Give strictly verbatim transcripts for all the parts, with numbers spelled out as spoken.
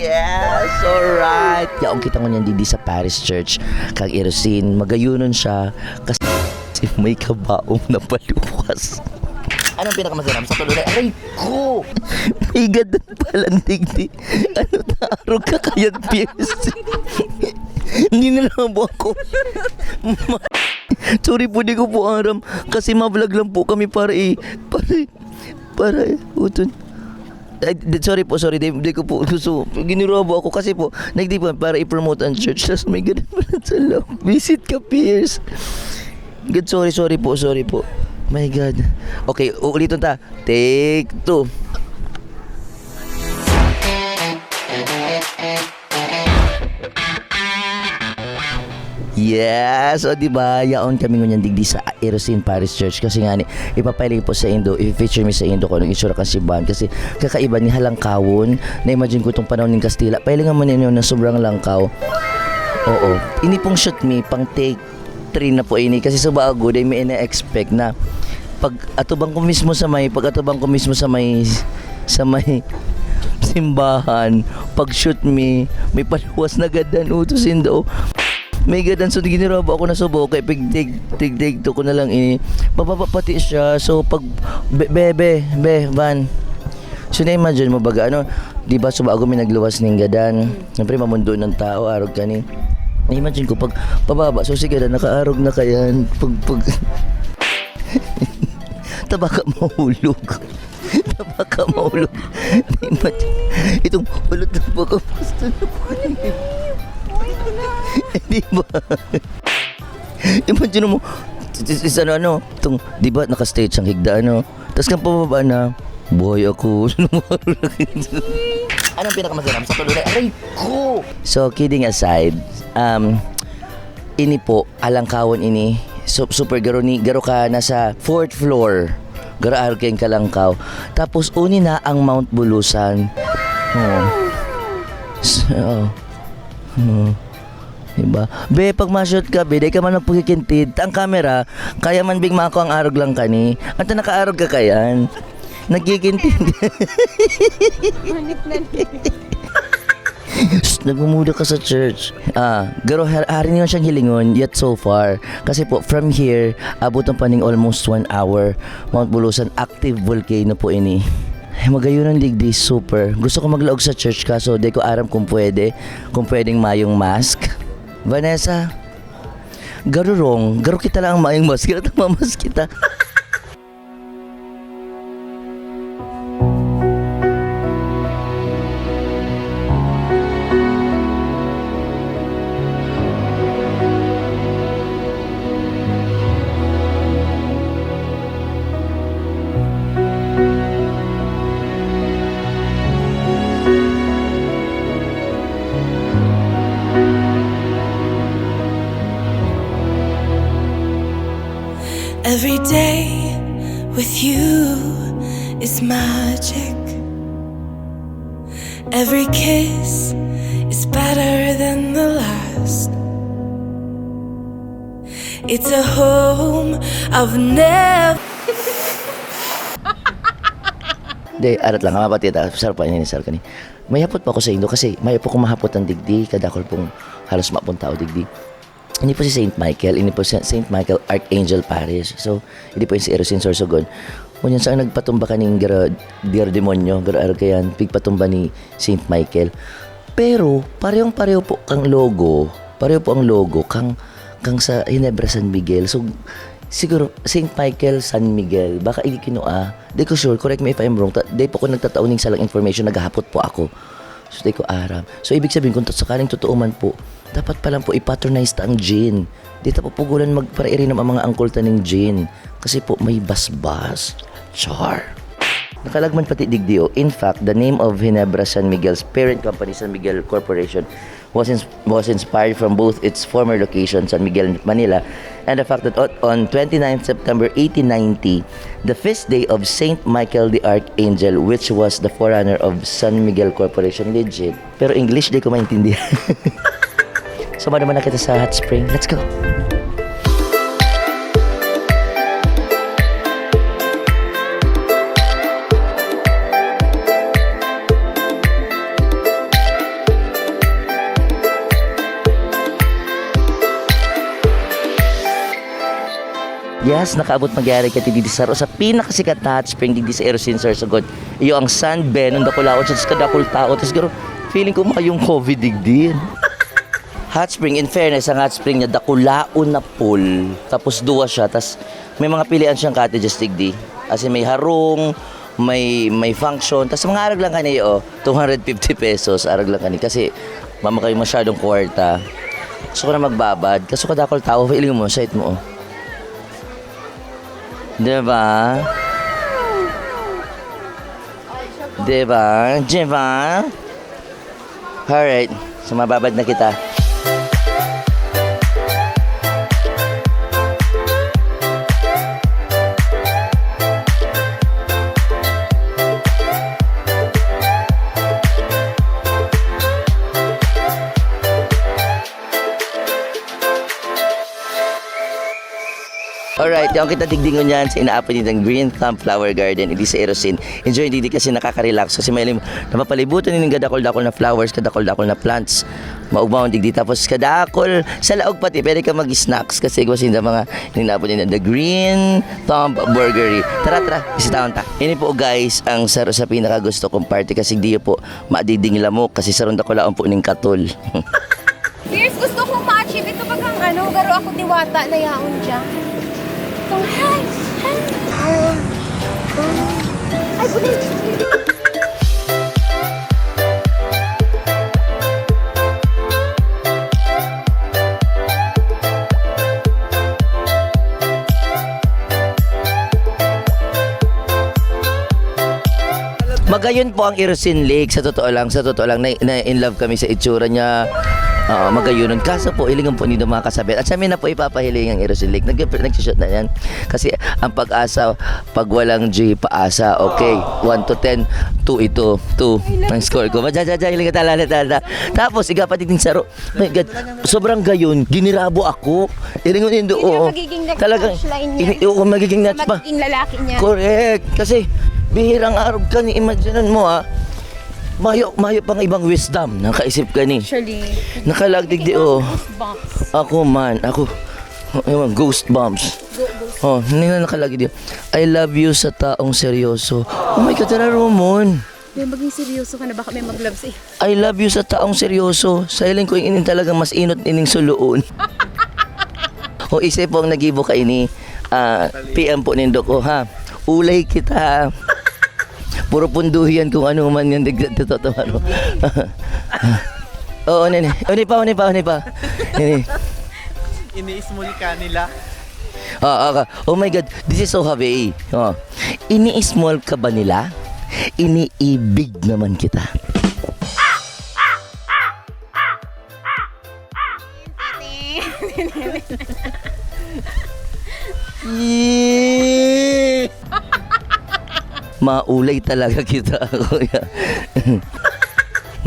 Yes, alright. Yaong kita ngunyan digdi sa Parish Church kang Erosin. Magayonon siya kasi may kabaong na paluwas. Anong pinakamasalam sa tuloy? Aray ko! May gadan palang digdi. Ano, taarog ka kaya, Piers? Hindi na lang po ako. Sorry po, di ko po aram. Kasi ma-vlog lang po kami para i-, para i-, para i-, utun. Ay, di, sorry po, sorry. Di, di ko po gusto. Ginirawa po ako kasi po, nagdi po para i-promote ang church. Tas may ganun pala sa loob. Visit ka, Piers. God, sorry, sorry po, sorry po. My God. Okay, uulitin ta. Take two. Yes! O, di ba? Yaon kami ngunyan digdi sa Erosin Parish Church. Kasi nga ni, ipapahiling po sa indo, i-feature mi sa indo kung anong itsura kan simbahan. Kasi kakaiba ni halangkawon. Na-imagine ko itong panahon ng Kastila. Pahilingan mo ninyo na sobrang langkaw. Oo. Ini pong shoot mi, pang take three na po ini. Kasi sa bago, dahil may ina-expect na pag atubang ko mismo sa may, pag atubang ko mismo sa may, sa may simbahan, pag shoot mi, may paluwas na gadan, utos indo. May gadan, so ginirawa ako na subo, kay pig-, tig-, tig-, tig-, to ko na lang ini. Pababa pati siya, so pag, be, be, be, be, van. So na-imagine mo baga, ano, di ba, so bago may nagluwas ning gadan. Siyempre, mamundo ng tao, arog ka ni. Na-imagine ko, pag pababa, so si gadan, nakaarog na kayan. Pag, pag, tabaka mahulog. Tabaka mahulog. Na-imagine, itong ulot ng pagkapusto na po. Di ba? Imagine mo, is, is, ano, ano, itong, di ba, naka-stage ang higda, ano? Tas kang pababa na, "Buhay ako." Anong pinakamasalam sa tuloy? Aray ko! So, kidding aside, um, ini po, alangkawon ini. So, super garo ni, garo ka nasa fourth floor. Garo arog kayong kalangkaw. Tapos, uni na ang Mount Bulusan. Oh. So, oh. Diba? Be, pag ma-shoot ka, be, dai ka man magpakikintid. Ta ang camera, kaya man bing mako ang arog lang kani. Anta nakaarog ka kayan? Nagkikintid. Manit na ni. Shh, nagmumuda ka sa church. Ah, garo har-, hari niyo siyang hilingon, yet so far. Kasi po, from here, abutan pa ning almost one hour. Mount Bulusan, active volcano po ini. Ay, magayon ang digdi, super. Gusto ko maglaog sa church, kaso di ko aram kung pwede, kung pwedeng mayong mask. Vanessa, garurong, garo kita lang ang mayong mask. Kaya tama mask kita. Every day with you is magic. Every kiss is better than the last. It's a home I've never Di, arat lang, mapati ta, sar pa ini, sar kani. May hapot pa ako sa indo kasi may po kong mahapot ang digdi, kadakol pong halos mapon tao digdi. Ini po si Saint Michael, ini po si Saint Michael Archangel Parish. So, ini po yung si Erosin Sorsogon. Ngunyan, saan nagpatumba kaning gara-, gara demonyo, gara arog kayan, pigpatumba ni Saint Michael. Pero, parehong-pareho po kang logo, pareho po ang logo kang, kang sa Ginebra San Miguel. So, siguro, Saint Michael San Miguel, baka ikinua. Di ko sure, correct me if I'm wrong. Ta-, di po ko nagtatao ning salang information, naghahapot po ako. So, di ko aram. So, ibig sabihin, kung to-, sakaling totoo man po, dapat pa lang po i-patronize ta ang jinn. Di ta pupugulan magparairinom ang mga angkol ta ning jinn. Kasi po, may basbas. Char. Nakalagman pati digdi, oh. In fact, the name of Ginebra San Miguel's parent company, San Miguel Corporation, was ins-, was inspired from both its former location, San Miguel, Manila, and the fact that on, on twenty-ninth September eighteen ninety, the feast day of Saint Michael the Archangel, which was the forerunner of San Miguel Corporation, legit. Pero English, di ko maintindihan. So, naman na kita sa hot spring. Let's go! Yes, nakaabot magyari ka digdi sa saro sa pinakasikat na hot spring digdi sa Erosin, Sorsogon. Iyo ang San Benon, dakulaon siya, tas kadakul tao. Tas garo, feeling ko mayong covid digdi. Hot spring, in fairness, ang hot spring niya, dakulaon na pool. Tapos duwa siya, tas may mga pilian siyang cottages digdi. As in, may harong, may, may function. Tas mga arog lang kani, oh, two hundred fifty pesos, arog lang kani. Kasi, mama kayo masyadong kwarta. Gusto ko na magbabad. Kaso kadakol tao, feeling mo, sait mo, oh. Diba? Diba? Diba? Alright. So, mababad na kita. Alright, yaon kita digdi ngunyan sa inaapod nindang Green Thumb Flower Garden, digdi sa Erosin. Enjoy digdi kasi nakaka-relax. Kasi may lim-, napapalibutan nining kadakol-dakol na flowers, kadakol-dakol na plants. Maugmaon digdi. Tapos kadakol, sa laog pati, pwede ka mag-snacks kasi igwa sinda mga inaapod ninda, the Green Thumb Burgery. Tara, tara, bisitahon ta. Ini po, guys, ang saro sa pinakagusto kong party kasi diyo po, madiding lamok kasi sarong dakulaon po ning katol. Fierce, gusto kong ma-achieve ito bagang ano, garo ako diwata na yaon dyan. Itong, hi! Hi! Ay, buti! Magayon po ang Erosin Lake. Sa totoo lang, sa totoo lang, na, na in love kami sa itsura niya. Oo, magayonon. Kaso po, hilingan po nindo mga kasabihan. At sa amin na po ipapahiling ang Erosin Lake. Nag-, nag-shoot na yan. Kasi ang pag-asa, pag walang G, paasa. Okay, one to ten, two ito. Two ang score ko. Maja, ja, ja, hiling ka, tala, tala. Tapos, iga pa ding saro. My God, sobrang gayon, ginirabo ako. Ilingon nindo, oo. Magiging next Talagang, punchline niya. ini-, oo, magiging next pa. Magiging lalaki niya. Correct. Kasi, bihirang arog ka ni, imaginan mo, ah. Mayo, mayo pang ibang wisdom, nakaisip ka ni. Actually, Nakalagdig di, oh. Goosebumps. Ako man, ako, ewan, goosebumps. Go, go. Oh, hindi na nakalagdig di. I love you sa taong seryoso. Oh my God, tara, Romon. May maging seryoso ka na, baka may mag-love sa'yo. I love you sa taong seryoso. Sa hiling ko, ini talagang mas inot ining suluon. O, isa po ang nagibo kaini. Ah, P M po nindo ko, ha? Ulay kita. Puro punduhian kung ano man yan. Digda, totoo, ano. Oo, nene. Uni pa, uni pa, uni pa. Nene. Ini-small ka nila. Ah, ah, ka. Oh my God, this is so heavy. Oh. Ini-small ka ba nila? Iniibig naman kita. Yee! Maulay talaga kita, kuya.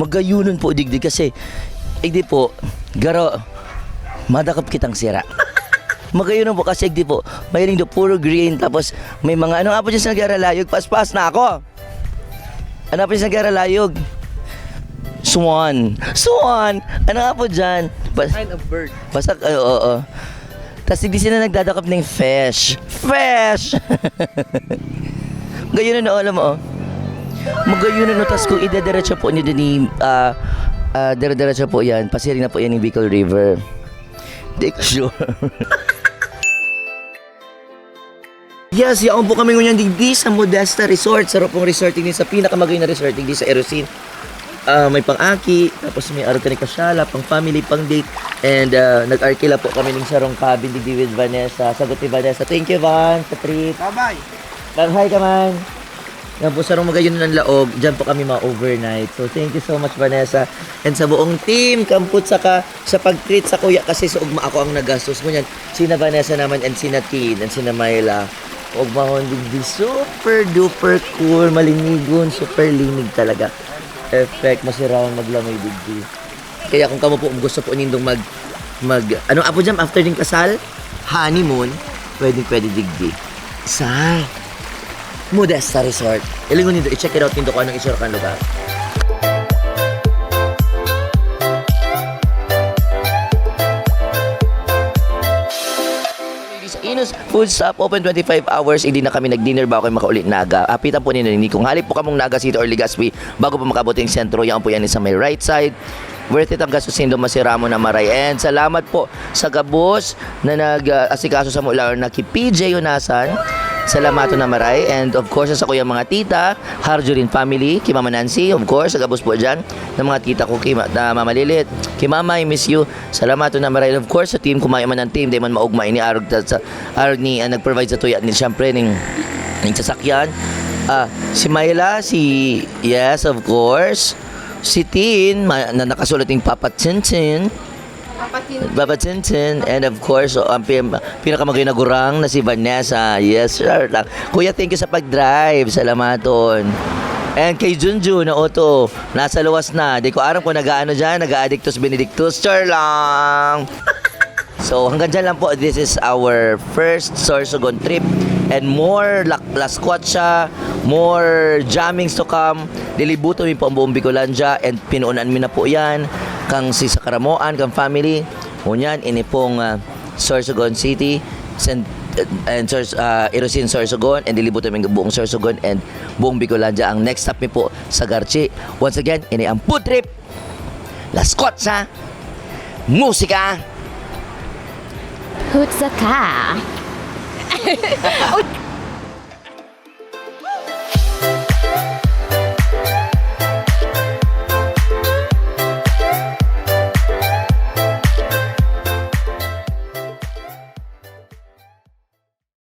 Magayonon po digdi kasi, igdi po, garo, madakop kitang sira. Magayonon po kasi, igdi po, mahiling do puro green, tapos may mga, ano nga po dyan sa nagkaralayog? Paspas na ako! Ano po yung nagkaralayog? Swan. Swan! Ano nga po dyan? Bas-, Kind of bird. Basta, oo, oo. Tas hindi sila nagdadakop ng fish. Fish! Gayon na, alam mo, oh. Magayon na, no, tas kung idediretso po niyo din, ah, ah, dire-diretso po yan, pasiring na po yan yung Bicol River. Di ko sure. Yes, yaon po kami ngunyan digdi sa Modesta Resort. Saro pong resort digdi sa pinakamagayon na resort digdi sa Erosin. Ah, may pang-aki, tapos may arog ka ni Kasyala, pang family, pang date. And, ah, nag-arkila po kami ng sarong cabin digdi with Vanessa. Sagot ni Vanessa, "Thank you, Van, sa trip." Bye-bye. Bye-bye ka man. Yan po, sarong magayon ang laog. Diyan po kami ma-overnight. So, thank you so much, Vanessa. And sa buong team, kampot saka sa pag-treat sa kuya, kasi sa ugma ako ang nagastos. Ngunyan, sina Vanessa naman and sina Tin and sina Myla. Ugmahon digdi, super duper cool, malinigon, super linig talaga. Perfect, masirawan maglamoy digdi. Kaya kung kamo po, gusto po nindong mag, mag, ano, apo dyan, after din kasal, honeymoon, pwedeng pwede digdi. Sa Modesta Resort. Ilingon nindo, i-check it out nindo kung anong itsura kan lugar. Sa Ino Food stop, open twenty-five hours, hindi na kami nag-dinner bago kami makauli Naga. Apitan po ninyo ni kung hali po kamong Naga City or Legazpi, bago po makabot yung sentro, yan po yan sa may right side. Worth it ang gastusin do, masiramo na maray. And salamat po sa gabos na nag-asikaso sa mula na ki P J Yonasan. Salamaton na maray. And of course, sa kuyang mga tita, Harjurin family, ki Mama Nancy, of course, sa gabos po dyan, ng mga tita ko, ki Ma- na Mama Lilit, ki Mama, I miss you. Salamaton na maray. And of course, sa team, kumayo man ang team, di man maugma ini arog ta- sa arog ni ah, nag-provide sa tuya ni siyempre ning ning sasakyan. Ah, si Myla, si yes, of course. Si Tin, ma- na nakasulat ning Papa Chin Chin. Papa Chin Chin, and of course, ang pin- pinakamagayon na gurang na si Vanessa. Yes, sir. Kuya, thank you sa pag-drive. Salamaton. And kay Junjun na auto, nasa luwas na. Di ko aram kung nag-aano dyan, nag-aadictus benedictus. Char lang! So, hanggang dyan lang po. This is our first Sorsogon trip. And more La- Las Cuatsa, more jammings to come. Lilibutan mi po ang buong Bicolandia. And pinuunan mi na po yan. Kang si Sakaramoan, kang family. Ngunyan, ini pong ah, Sorsogon City. Sen- and Sors, uh, Irosin Sorsogon. And lilibutan mi ang buong Sorsogon. And buong Bicolandia. Ang next stop mi po sa Garchi. Once again, ini ang food trip. Las Cuatsa. Musika. Hutsa ka. Uy,